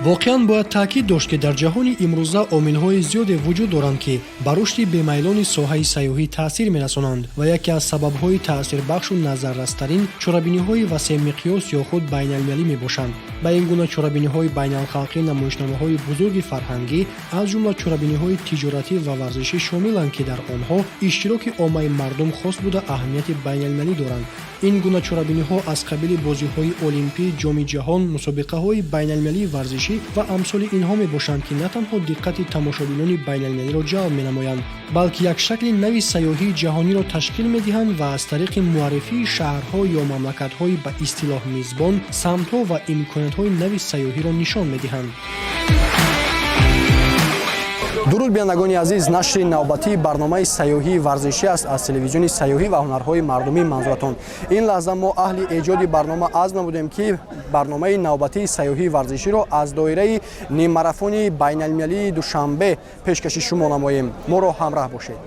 Воқеан, бояд таъкид дошт, ки дар ҷаҳони имрӯза омилҳои зиёде вуҷуд доранд, ки ба рушди бемайлони соҳаи сайёҳӣ таъсир мерасонанд ва яке аз сабабҳои таъсирбахшу назаррастарин чорабиниҳои васеъмиқёс ё худ байналмилалӣ мебошанд. Ба ин гуна чорабиниҳои байналхалқӣ намоишномаҳои бузурги фарҳангӣ, аз ҷумла чорабиниҳои тиҷоратӣ ва варзишӣ шомиланд, ки дар онҳо иштироки оммаи мардум хос буда, аҳамияти байналмилалӣ доранд. Ин гуна чорабиниҳо аз қабили бозиҳои олимпӣ, Ҷоми ҷаҳон, мусобиқаҳои байналмилалии варзишӣ ва амсоли инҳо мебошанд, ки на танҳо диққати тамошобинони байналмилалиро ҷалб менамоянд, балки як шакли нави сайёҳии ҷаҳониро ташкил медиҳанд ва аз тариқи муаррифии шаҳрҳо ё мамлакатҳои ба истилоҳ мизбон самтҳо ва имкониятҳои нави сайёҳиро нишон медиҳанд. Дуруд, бинандагони азиз! Нашри навбатии барномаи сайёҳии варзишӣ аст аз телевизиони сайёҳӣ ва ҳунарҳои мардумӣ манзуратон. Ин лаҳза мо, аҳли эҷоди барнома, азм намудем, ки барномаи навбатии сайёҳии варзиширо аз доираи ниммарафони байналмилалии Душанбе пешкаши шумо намоем. Моро ҳамраҳ бошед.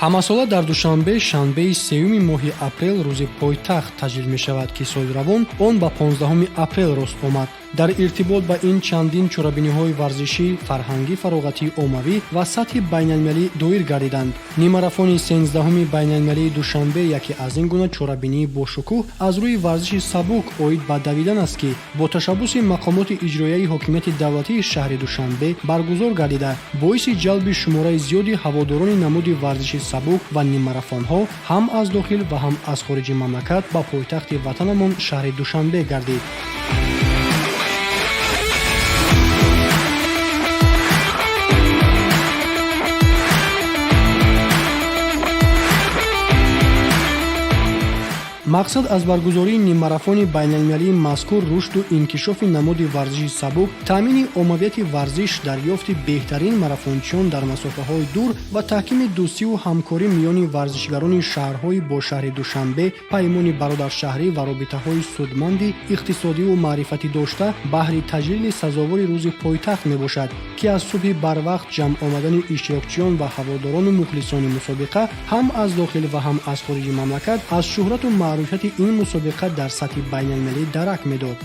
Ҳамасола дар Душанбе шанбеи сеюми моҳи апрел Рӯзи пойтахт таҷлил мешавад, ки соли равон он ба 15 апрел рост омад. Дар иртибот ба ин чандин чорабиниҳои варзишӣ, фарҳангӣ, фароғатии оммавӣ ва сатҳи байналмилалӣ доир гардиданд. Нимарафони 13-уми байналмилалии Душанбе яке аз ин гуна чорабинии бошукӯҳ аз рӯи варзиши сабук оид ба давидан аст, ки бо ташаббуси мақомоти иҷроияи ҳокимияти давлатии шаҳри Душанбе баргузор гардида, боиси ҷалби шумораи зиёди ҳаводорони намуди варзиши сабук ва ниммарафонҳо ҳам аз дохил ва ҳам аз хориҷи мамлакат ба пойтахти ватанамон шаҳри Душанбе гардид. Мақсад аз баргузории ниммарафони байналмилалии мазкур рушду инкишофи намуди варзиши сабук, таъмини оммавияти варзиш, дарёфти беҳтарин марафончиён дар масофаҳои дур ва таҳкими дӯстиву ҳамкорӣ миёни варзишгарони шаҳрҳои бо шаҳри Душанбе паймони бародаршаҳрӣ ва робитаҳои судманди иқтисодиву маърифатӣ дошта баҳри таҷлили сазовори Рӯзи пойтахт мебошад, ки аз субҳи барвақт ҷамъ омадани иштирокчиён ва ҳаводорону мухлисони мусобиқа ҳам аз дохил ва ҳам аз хориҷи мамлакат аз шӯҳрату маъруфияти ин мусобиқа дар сатҳи байналмилалӣ дарак медод.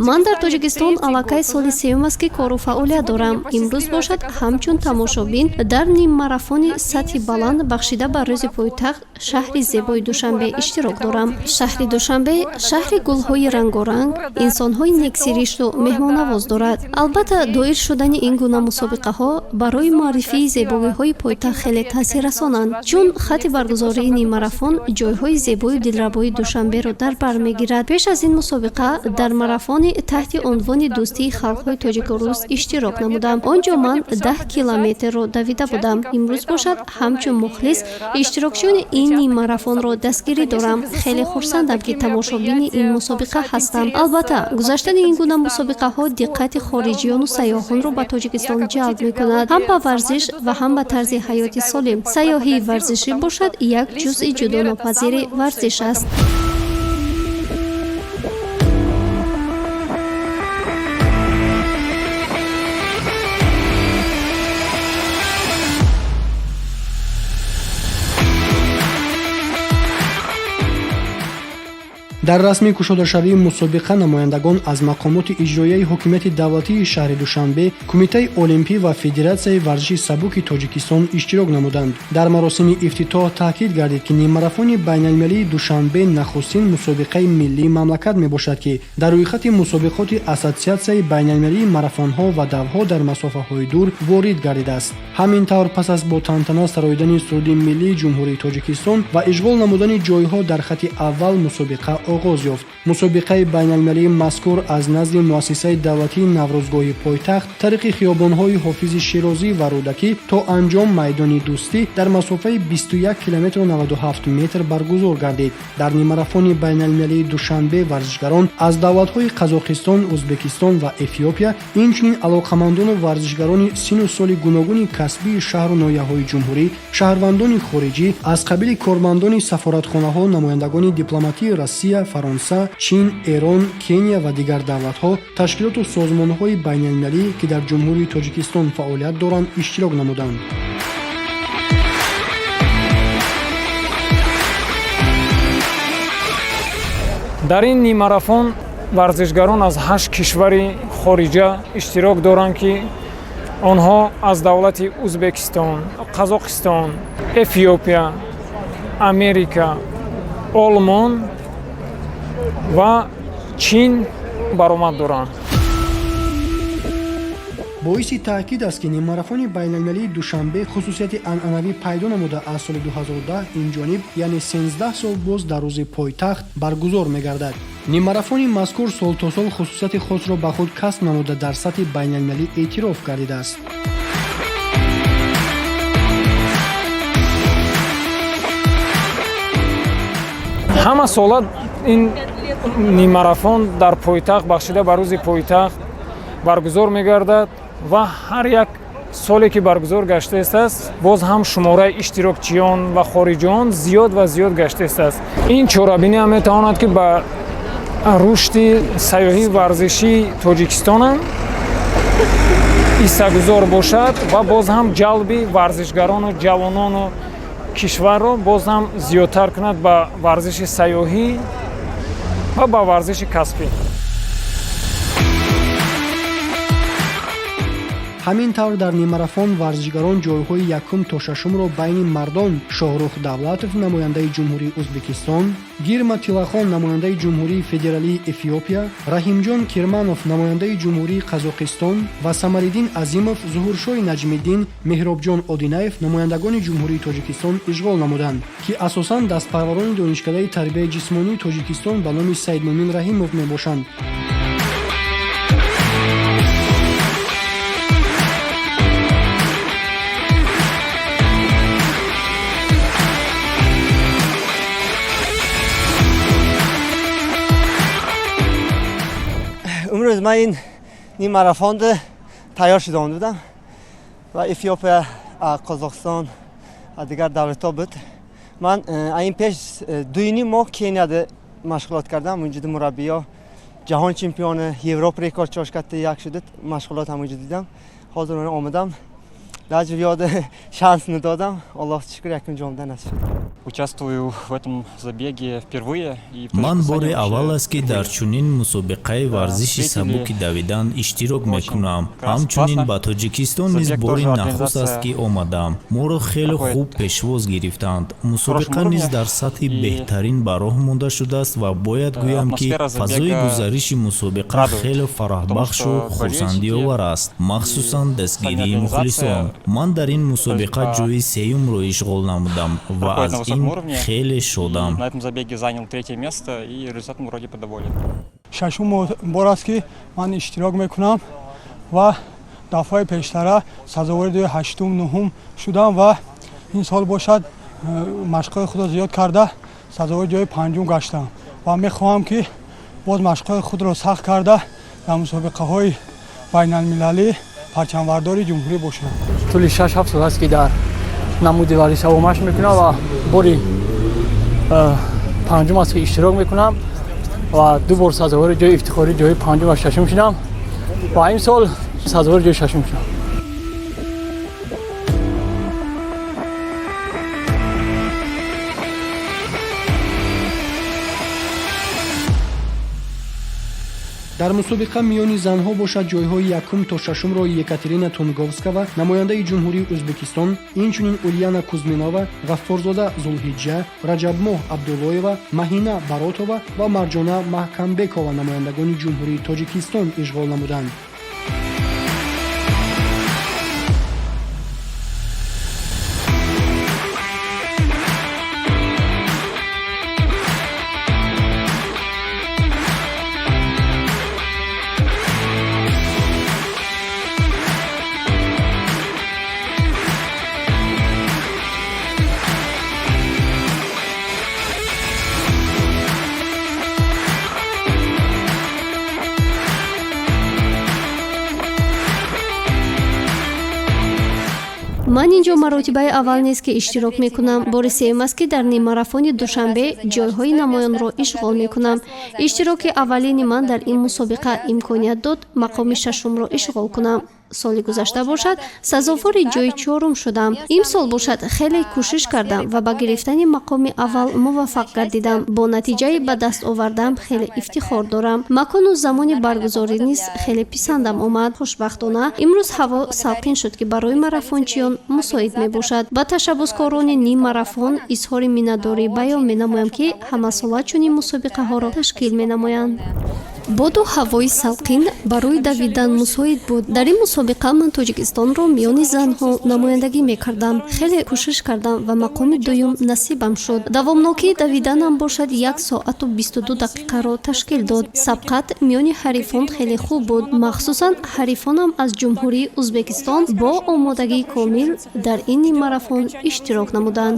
Ман дар Тоҷикистон аллакай соли сеюм аст, ки кору фаъолият дорам. Имрӯз бошад, ҳамчун тамошобин дар ниммарафони сатҳи баланд, бахшида ба Рӯзи пойтахт, шаҳри зебои Душанбе иштирок дорам. Шаҳри Душанбе шаҳри гулҳои рангоранг, инсонҳои нексиришту меҳмонавоз дорад. Албатта, доир шудани ин гуна мусобиқаҳо барои муаррифии зебогиҳои пойтахт хеле таъсиррасонанд, чун хати баргузории ниммарафон ҷойҳои зебою дилрабои Душанберо дар бар мегирад. Пеш аз ин мусобиқа дар марафони таҳти унвони дӯстии халқҳои тоҷику рус иштирок намудам. Он ҷо ман 10 километрро давида будам. Имрӯз бошад, ҳамчун мухлис иштирокчиёни ин ниммарафонро дастгирӣ дорам. Хеле хурсандам, ки тамошобини ин мусобиқа ҳастам. Албатта, гузаштани ин гуна мусобиқаҳо диққати хориҷиёну сайёҳонро ба Тоҷикистон ҷалб мекунад, ҳам ба варзиш ва ҳам ба тарзи ҳаёти солим. Сайёҳии варзишӣ бошад, як ҷузъи ҷудонопазири варзиш аст. Дар расми кушодашавии мусобиқа намояндагон аз мақомоти иҷроияи ҳокимияти давлатии шаҳри Душанбе, Кумитаи олимпӣ ва Федератсияи варзиши сабуки Тоҷикистон иштирок намуданд. Дар маросими ифтитоҳ таъкид гардид, ки ниммарафони байналмилалии Душанбе нахустин мусобиқаи миллии мамлакат мебошад, ки дар рӯйхати мусобиқоти Ассотсиатсияи байналмилалии марафонҳо ва давҳо дар масофаҳои дур ворид гардидааст. Ҳамин тавр, пас аз бо тантана сароидани суруди миллии Ҷумҳурии Тоҷикистон ва ишғол намудани ҷойҳо дар хати аввал, мусобиқа оғоз ёфт. Мусобиқаи байналмилалии мазкур аз назди муассисаи давлатии Наврӯзгоҳи пойтахт тариқи хиёбонҳои Ҳофизи Шерозӣ ва Рӯдакӣ то анҷом майдони Дӯстӣ дар масофаи 21 километру 97 метр баргузор гардид. Дар нимарафони байналмилалии Душанбе варзишгарон аз давлатҳои Қазоқистон, Ӯзбекистон ва Эфиопия, инчунин алоқамандону варзишгарони сину соли гуногуни касбии шаҳру ноҳияҳои ҷумҳурӣ, шаҳрвандони хориҷӣ аз қабили кормандони сафоратхонаҳо, намояндагони дипломатии Россия, Фаронса, Чин, Эрон, Кения ва дигар давлатҳо, ташкилоту созмонҳои байналмилалӣ, ки дар Ҷумҳурии Тоҷикистон фаъолият доранд, иштирок намуданд. Дар ин нимарафон варзишгарон аз ҳашт кишвари хориҷа иштирок доранд, ки онҳо аз давлати Ӯзбекистон, Қазоқистон, Эфиопия, Америка, Олмон ва Чин баромад доранд. Боиси таъкид аст, ки ниммарафони байналмилалии Душанбе хусусияти анъанавӣ пайдо намуда, аз соли 2010 ин ҷониб, яъне 13 сол боз, дар рӯзи пойтахт баргузор мегардад. Ниммарафони мазкур сол то сол хусусияти хосро ба худ касб намуда, дар сатҳи байналмилалӣ эътироф гардидааст. Ҳама сола ин нимарафон дар пойтахт бахшида ба рӯзи пойтахт баргузор мегардад ва ҳар як соле ки баргузор гаштааст, боз ҳам шумораи иштирокчиён ва хориҷиён зиёд ва зиёд гаштааст. Ин чорабинӣ ҳам метавонад, ки ба рушди сайёҳии варзишии Тоҷикистонам ҳиссагузор бошад ва боз ҳам ҷалби варзишгарону ҷавонону кишварро боз ҳам зиёдтар кунад ба варзиши сайёҳӣ ва ба варзиши касбӣ. Ҳамин тавр, дар нимарафон варзишгарон ҷойҳои якум то шашумро байни мардон Шоҳрух Давлатов, намояндаи Ҷумҳурии Ӯзбекистон, Гирма Тилахон, намояндаи Ҷумҳурии Федералии Эфиопия, Раҳимҷон Кирманов, намояндаи Ҷумҳурии Қазоқистон, ва Самариддин Азимов, Зуҳуршоҳи Наҷмиддин, Меҳробҷон Одинаев, намояндагони Ҷумҳурии Тоҷикистон ишғол намуданд, ки асосан дастпарварони Донишкадаи тарбияи ҷисмонии Тоҷикистон ба номи Саидмӯмин Раҳимов мебошанд. Имрӯз ман ин ним марафонда тайёр шуда омада будам ва Эфиопия, Қазоқистон, дигар давлатҳо буд. Ман ин пеш 2,5 моҳ Кенияда машғулот кардам. Унҷода мураббиё ҷаҳон чемпиони, Европа рекорд чошкатта як шуда, машғулот ҳамунҷо дидам. Ҳозир омадам, даже ёда шанс надодам. Аллоҳ шукр, якум ҷомда насиб шуд. Участвую в этом забеге впервые. Ман бори аввал аст, ки дар чунин мусобиқаи варзиши сабуки давидан иштирок мекунам. Ҳамчунин ба Тоҷикистон низ бори нахуст аст, ки омадам. Моро хеле хуб пешвоз гирифтанд. Мусобиқа низ дар сатҳи беҳтарин ба роҳ монда шудааст ва бояд гӯям, ки фазои гузариши мусобиқа хеле фараҳбахшу хурсандиовар аст, махсусан дастгирии мухлисон. Ман дар ин мусобиқа ҷои сеюмро ишғол намудам ва аз ин хеле шодам. На этом забеге занял третье место и результатом вроде бы доволен. Шашум бор аст, ки ман иштирок мекунам ва дафъаи пештара сазовори дуи ҳаштум, нуҳум шудам ва ин сол бошад, машқҳои худро зиёд карда, сазовори ҷои панҷум гаштам ва мехоҳам, ки боз машқҳои худро сахт карда, дар мусобиқаҳои байналмилалӣ парчамбардори ҷумҳурӣ бошам. Тӯли 6-7 сол аст, ки дар намуди варзишҳаво машқ мекунам ва бори панҷум аст, ки иштирок мекунам ва ду бор сазовори ҷои ифтихорӣ, ҷои панҷум ва шашум шудам ва имсол сазовори ҷои шашум шудам. Дар мусобиқа миёни занҳо бошад, ҷойҳои якум то шашумро Екатерина Тунговскава, намояндаи Ҷумҳурии Ӯзбекистон, инчунин Ульяна Кузминова, Ғаффорзода Зулҳиҷҷа, Раҷабмоҳ Абдуллоева, Маҳина Баротова ва Марҷона Маҳкамбекова, намояндагони Ҷумҳурии Тоҷикистон, ишғол намуданд. Ман ин ҷо маротибаи аввал нест, ки иштирок мекунам. Бори сеюм аст, ки дар ниммарафони Душанбе ҷойҳои намоёнро ишғол мекунам. Иштироки аввалини ман дар ин мусобиқа имконият дод мақоми шашумро ишғол кунам. Соли гузашта бошад, сазовори ҷои чорум шудам. Имсол бошад, хеле кӯшиш кардам ва ба гирифтани мақоми аввал муваффақ гардидам. Бо натиҷаи ба даст овардам хеле ифтихор дорам. Макону замони баргузорӣ низ хеле писандам омад. Хушбахтона, имрӯз ҳаво салқин шуд, ки барои марафончиён мусоид мебошад. Ба ташаббускорони ниммарафон изҳори миннатдорӣ баён менамоям, ки ҳамасола чунин мусобиқаҳоро ташкил менамоянд. Боду ҳавои салқин барои давидан мусоид буд. Дар ин мусобиқа ман Тоҷикистонро миёни занҳо намояндагӣ мекардам. Хеле кӯшиш кардам ва мақоми дуюм насибам шуд. Давомнокии давиданам бошад, 1 соату 22 дақиқаро ташкил дод. Сабқат миёни ҳарифон хеле хуб буд. Махсусан ҳарифонам аз Ҷумҳурии Узбекистон бо омодагии комил дар ин ниммарафон иштирок намуданд.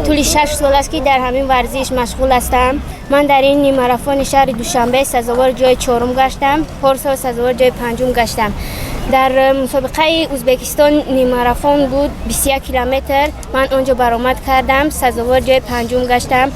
Тӯли 6 сол аст, ки дар ҳамин варзиш машғул ҳастам. Ман дар ин ниммарафони шаҳри Душанбе сазовори ҷои чорум гаштам. Порсол сазовори ҷои панҷум гаштам. Дар мусобиқаи Узбекистон ниммарафон буд, 21 километр. Ман он ҷо баромад кардам, сазовори ҷои панҷум гаштам.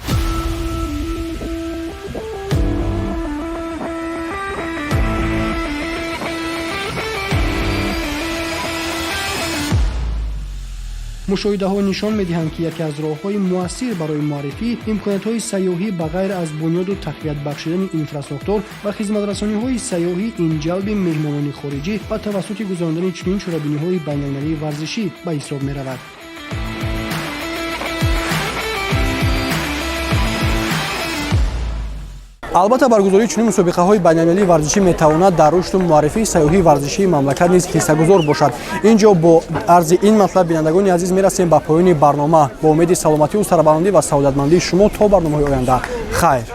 Мушоҳидаҳо нишон медиҳанд, ки яке аз роҳҳои муассир барои муаррифӣ имкониятҳои сайёҳӣ, ба ғайр аз бунёду тақвият бахшидани инфрасохтор ва хизматрасониҳои сайёҳӣ, ин ҷалби меҳмонони хориҷӣ ба тавассути гузарондани чунин чорабиниҳои байналмилалии варзишӣ ба ҳисоб меравад. Албатта, баргузории чунин мусобиқаҳои байналмилалии варзишӣ метавонад дар рушду муаррифии сайёҳии варзишии мамлакат низ ҳиссагузор бошад. Ин ҷо бо арзи ин матлаб, бинандагони азиз, мерасем ба поёни барнома. Бо умеди саломатию сарбаландӣ ва саодатмандии шумо то барномаҳои оянда, хайр.